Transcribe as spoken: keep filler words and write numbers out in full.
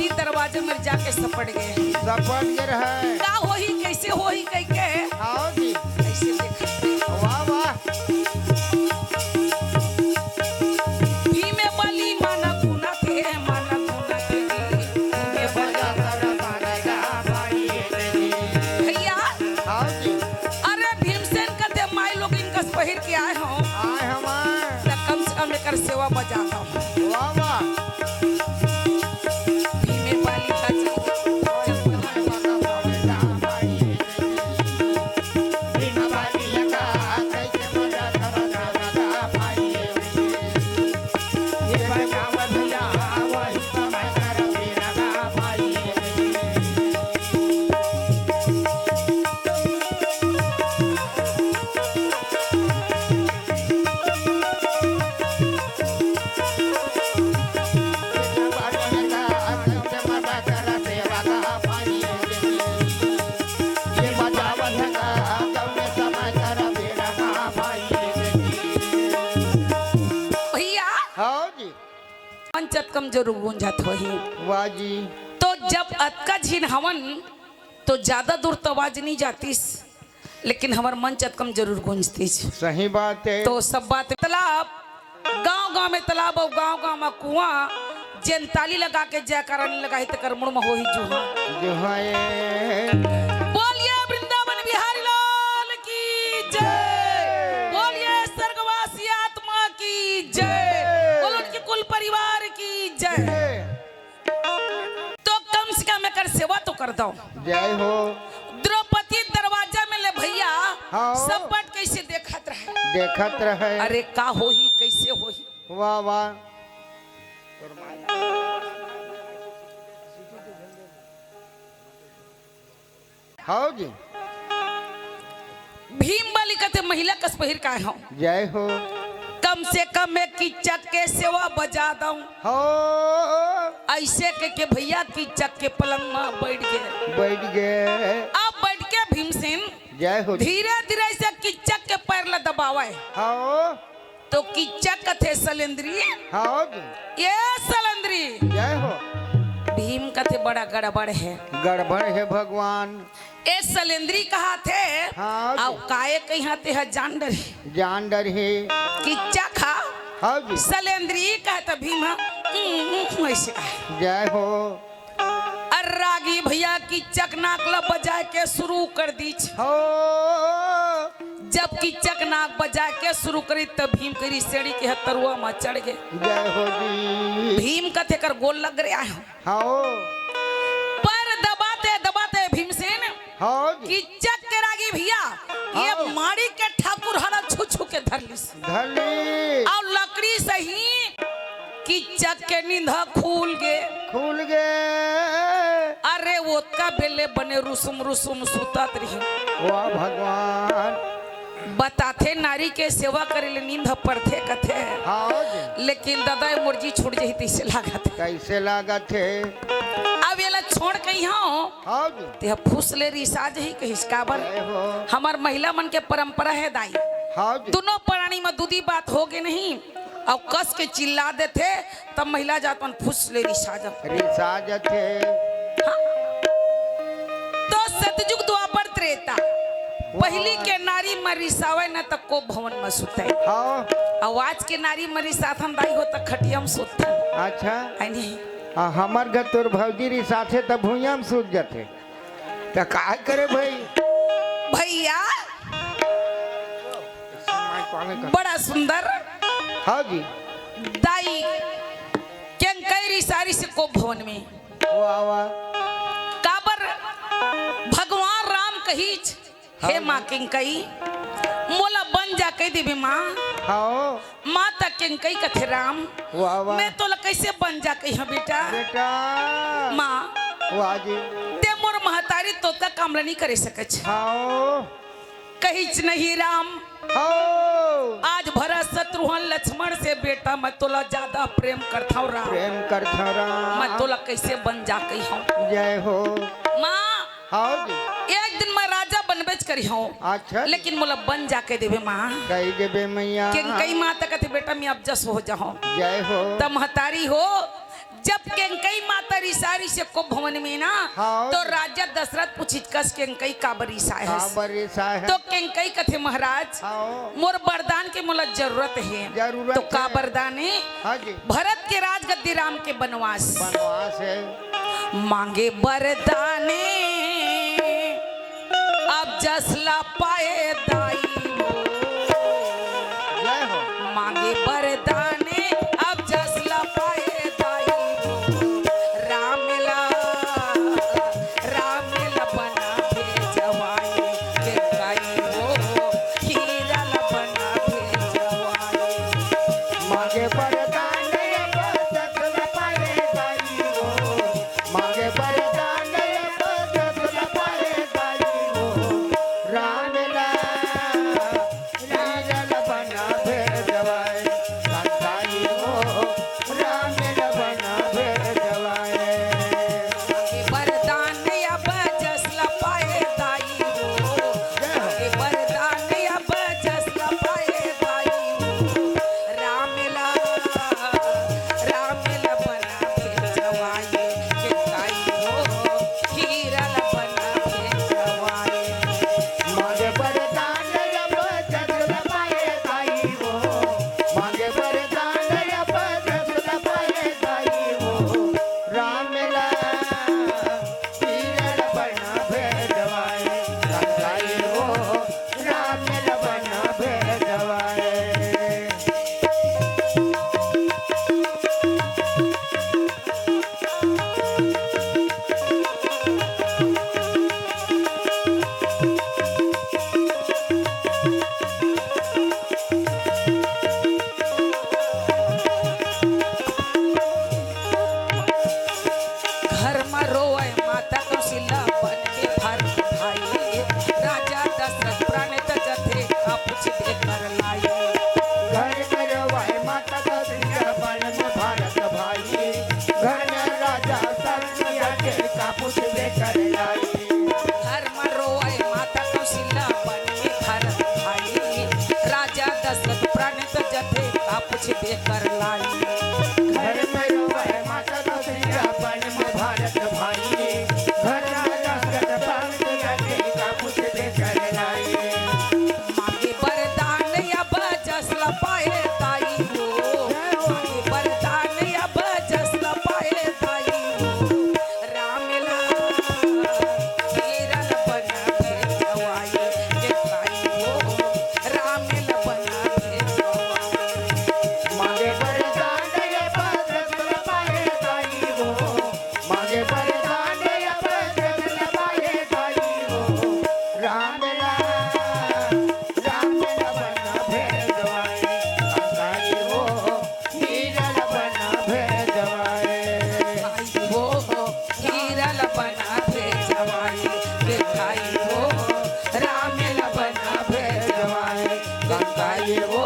दरवाजे में जाके सपट गए। सपट गए रहे। का होही, कैसे होही कह के। हाँ जी। ऐसे देखा। वाह, वाह। भीमे बली मन गुना थे, मन गुना थे। भीमे बली। भैया। हाँ जी। अरे भीमसेन कथे माई लोग इनकस पहिर के आए हो। आए हमार। त कम से कम एकर सेवा बजा दो। वाह, वाह। भीमे बली का जी। भैया, हाँ जी। मंच अतकम जरूर गूंजत होही। वाह जी। तो जब अतका झिन हवन, तो ज्यादा दूर तो आवाज नहीं जातिस, लेकिन हमर मंच अतकम जरूर गूंजतिस। सही बात है। तो सब बात तालाब, गांव-गांव में तालाब अउ गांव-गांव में कुआं, जेन ताली लगा के जयकारा नहीं लगाही, तेकर मुड़ में होही जुहा। जुहा ए। बोलिए वृंदावन बिहारी लाल की जय। बोलिए स्वर्गवासी आत्मा की जय। बोल उनके कुल परिवार की जय। जय। तो कम से कम एकर सेवा तो कर दो। जय हो। द्रौपदी दरवाजा में ले भैया, हाँ। सपट कैसे देखत रहे। देखत रहे। अरे का होही, कैसे होही। वाह, वाह। हव जी। भीम बली कथे महिला कस पहिर काय हव। जय हो। कम से कम एक किच्चक के सेवा बजा दऊं। हो। ऐसे कह के भैया किच्चक के पलंग में बैठ गए। बैठ गए। अब बैठ के भीमसेन जय हो। धीरे धीरे से किच्चक के पैर ला दबावे। हो। तो किच्चक कथे सलेंद्री। हाँ जी। ए सलेंद्री। जय हो। भीम कथे बड़ा गड़बड़ है। गड़बड़ है भगवान। ए सलेंद्री कहाथे। हाँ जी। अउ काये कहिथे ह जान डरही। जान डरही। किच्चक हा। हाँ जी। सलेंद्री कहे त भीम हा, "हम्म, हम्म," ऐसे कहे। जय हो। अरे रागी भैया किच्चक नाक ला बजाए के शुरू कर दीच। हो। जब किच्चक नाक बजाए के शुरू करी तब भीम करी सेड़ी के हथरुआ मा चढ़ गए। जय हो जी। भीम कथे कर गोल लग रहा है। हो। पर दबाते दबाते भीमसेन हो जी। किच्चक के रागी भैया ये हो। माड़ी के ठाकुर हरा छू छू के धर लीस। धली। अउ लकड़ी सही किच्चक के नींद खुल गे। खुल गे। अरे ओतका बेले बने रुसुम रुसुम सुतत रही। वाह भगवान। बताथे नारी के सेवा करे ले नींद परथे कथे। हाँ जी। लेकिन दादा ए मोर जी छूट जही तइसे लागत हे। कैसे लागत हे? अब एला छोड़ कहियो हाँ जी। ते ह फुस ले रिसा जही कहिस काबर? जय हो। हमर महिला मन के परंपरा हे दाई। हाँ जी। दुनों परानी म दूदी बात हो गे नहीं, अउ कस के चिल्ला देथे, तब महिला जात मन फुस ले रिसा जथे। रिसा जथे। हाँ। तो सतयुग द्वापर त्रेता, पहिली के नारी म रिसावे न त कोप भवन म सुते। हाँ। अउ आज के नारी म रिसाथन दाई हो त खटिया म सुतथन। अच्छा। है नहीं? हाँ, हमर घर तोर भौजी रिसाथे त भुइयां म सुत जथे। त का करे भाई? भैया, बड़ा सुंदर। हाँ जी। दाई, केंकई रिसारिस कोप भवन में। वाह, वाह। काबर भगवान राम कहिच, "हे हाँ। माँ केंकई, मोला बन जा कहि देबे माँ।" हाँ। माँ त केंकई कथे, "राम, वाह, वाह। मैं तोला कैसे बन जा कहिहूँ बेटा?" बेटा। माँ, वाह जी। ते मोर महतारी तोतका काम ल नहीं करे सकच। हाँ। कहिच नहीं राम। हो। आज भरत शत्रुघ्न लक्ष्मण से बेटा मैं तोला ज्यादा प्रेम करथव राम। प्रेम करथव राम। मैं तोला कैसे बन जा कहिहूँ। जय हो। माँ। हाँ जी। एक दिन मैं राजा बनबेच करिहूँ। अच्छा। लेकिन मोला बन जा कहि देबे माँ। कहि देबे मैया। केंकई माँ त कथे बेटा मैं अब जस हो जाहूँ। जय हो। त महतारी हो जब केंकई माता रिसाय रिहिसे को भवन में ना, हाँ। तो राजा दशरथ पूछिस कस, केंकई काबर रिसाय हस? काबर रिसाय हस? तो केंकई कथे, महाराज, हाँ। मोर वरदान के मोला जरूरत हे। जरूरत तो का हे। वरदान हे? हाँ जी। भरत के राजगद्दी, राम के बनवास। बनवास हे। मांगे वरदान हे, अब जस ला पाए दाई हो। जय हो। मांगे वरदान हे, अब जस ला पाए दाई हो। राम ला, राम ला बना भेजवाए, केंकई हो, हीरा ला बना भेजवाए। मांगे वरदान हे, अब जस ला पाए दाई हो। मांगे वरदान हे, अब जस ला पाए दाई हो। राम ला, राम ला बना भेजवाए, केंकई हो, राम ला बना भेजवाए। मांगे वरदान हे, अब जस ला पाए दाई हो। जय हो। मांगे वरदान हे, अब जस ला पाए दाई हो। राम ला, राम ला बना भेजवाए, केंकई हो, हीरा ला बना भेजवाए। मांगे वरदान हे, अब जस ला पाए दाई हो। मांगे वरदान हे, अब जस ला पाए दाई हो। राम ला, हीरा ला बना भेजवाए, केंकई हो, राम ला बना भेजवाए। घर म रोवय माता कौशल्या बन के भरत भाई। राजा दशरथ प्राण तजथे, का पूछबे कर लाई। घर म रोवय माता कौशल्या बन में भरत भाई। घर में राजा दशरथ के का पूछबे कर लाई। घर म रोवय माता कौशल्या बन में भरत भाई। राजा दशरथ प्राण तजथे, का पूछबे कर लाई। घर में रोवय माता कौशल्या बन में भरत भाई। घर में राजा दशरथ प्राण तजथे, का पूछबे कर लाई। मांगे वरदान अब जस ला पाए दाई हो। मांगे वरदान अब जस ला पाए दाई हो। राम ला, हीरा ला बना भेजवाए, केंकई हो, राम ला बना भेजवाए। मांगे वरदान अब जस ला पाए दाई हो। मांगे वरदान अब जस ला पाए दाई हो। राम ला, राम ला बना भेजवाए, केंकई हो, हीरा ला बना भेजवाए। आई वो हीरा ला बना भेजवाए, केंकई वो राम ला बना भेजवाए, केंकई वो